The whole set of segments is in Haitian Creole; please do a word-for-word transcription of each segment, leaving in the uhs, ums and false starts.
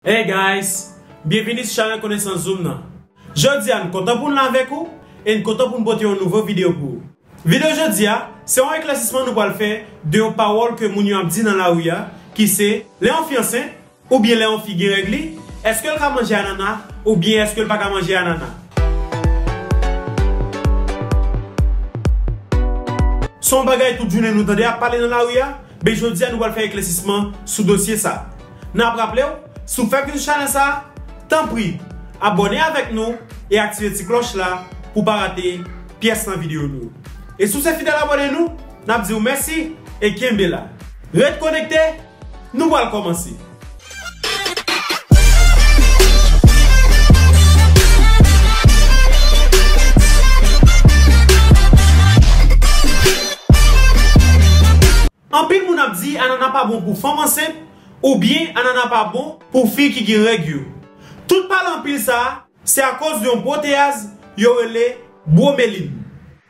Hey guys, byenvini sou chanèl Konesans Zoom nan. Jodi a n kontan pou n la avèk ou e n kontan pou n pote yon nouvo videyo pou ou. Videyo jodi a, se yon eklèsisman nou pral fè de yon pawòl ke moun yo ap di nan lari a, ki se, lè yon fi ansent, oubyen lè yon fi gen règ li, èske l ka manje anana, oubyen èske l pa ka manje anana? Se yon bagay tout jounen nou tande ap pale nan lari a, ben jodi a nou pral fè eklèsisman sou dosye sa. N ap raple w, si w fèk vin sou chanèl sa, tanpri, abòne avèk nou e aktive ti klòch la pou w pa rate pyès nan videyo nou. E si w se fidèl abòne nou, n ap di w mèsi e kenbe la. Ret konekte, nou pral kòmanse. Anpil moun ap di anana pa bon pou fanm ansent, oubyen anana pa bon pou fi ki gen règ yo. Tout pale anpil sa a, se akoz de yon pwoteyaz yo rele bromelin.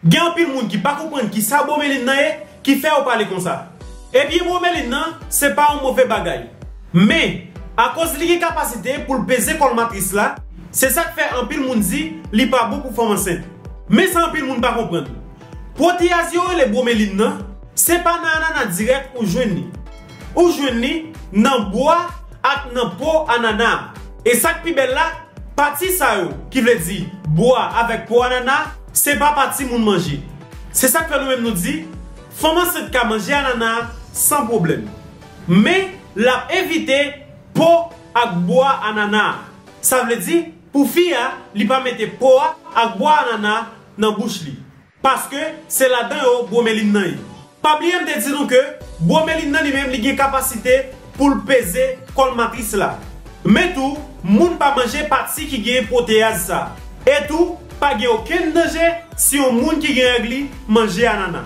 Gen anpil moun ki pa konprann kisa bromelin nan ye, ki fè yo pale konsa. Ebyen, bromelin nan, se pa yon move bagay. Men, akoz li gen kapasite pou l peze kòl matris la, se sa k fè anpil moun di li pa bon pou fanm ansent. Men sa anpil moun pa konprann. Pwoteyaz yo rele bromelin nan, se pa nan anana dirèk ou jwenn li. Ou jwenn li nan bwa ak nan po anana a. E sa k pi bèl la, pati sa yo, ki vle di bwa avèk po anana, se pa pati moun manje. Se sa k fè nou menm nou di, fanm ansent ka manje anana san pwoblèm. Men, l ap evite po ak bwa anana a. Sa vle di, pou fi a, li pa mete po a ak bwa anana nan bouch li. Paske se ladan yo bromelin nan ye. Pa bliye m te di nou ke bromelin nan li menm li gen kapasite pou l peze kòl matris la. Men tou, moun pa manje pati ki gen pwoteyaz sa. E tou, pa gen okenn danje si yon moun ki gen règ li manje anana.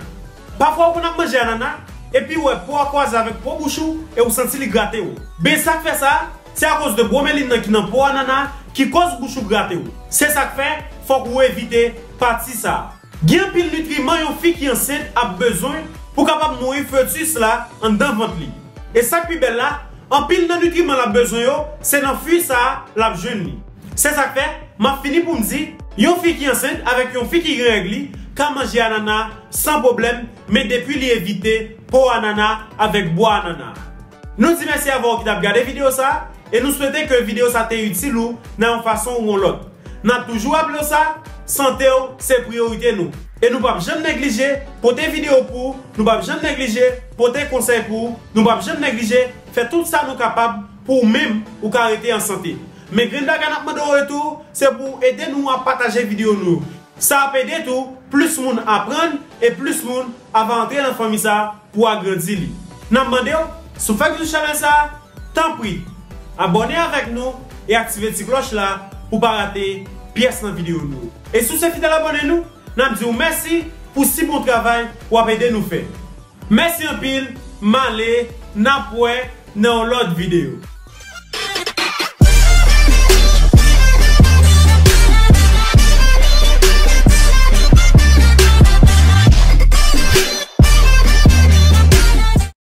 Pafwa ou konn ap manje anana, epi ou wè po a kwaze avèk po bouch ou e ou santi li grate w. Ben sa k fè sa, se akoz de bromelin nan ki nan po anana ki koz bouch ou grate w. Se sa k fè, fòk ou evite pati sa. Gen anpil nitriman yon fi ki ansent ap bezwen pou kapab nouri fetis la anndan vant li. E sa k pi bèl la, anpil nan nitriman l ap bezwen yo, se nan fwi sa a l ap jwenn li. Se sa k fè, m ap fini pou m di, yon fi ki ansent avèk yon fi ki gen règ li ka manje anana san pwoblèm, men depi li evite po anana avèk bwa anana. Nou di mèsi avè w ki t ap gade videyo sa a, e nou swete ke videyo sa te itil ou nan yon fason ou yon lòt. N ap toujou raple w sa, sante w se priyorite nou. E nou p ap janm neglije pote videyo pou ou, nou p ap janm neglije pote konsèy pou ou, nou p ap janm neglije fè tout sa nou kapab pou ou menm ou ka rete an sante. Men grenn bagay n ap mande w an retou, se pou w ede nou ap pataje videyo nou yo. Sa ap ede tou plis moun aprann e plis moun ava antre nan fanmi sa a pou agrandi li. N ap mande w, si w fèk vin sou chanèl sa a, tanpri, abòne avèk nou e aktive ti klòch la pou w pa rate pyès nan videyo nou yo. E si w se fidèl abòne nou, n ap di w mèsi pou si bon travay w ap ede nou fè. Mèsi anpil, m ale, n ap wè nan yon lòt videyo.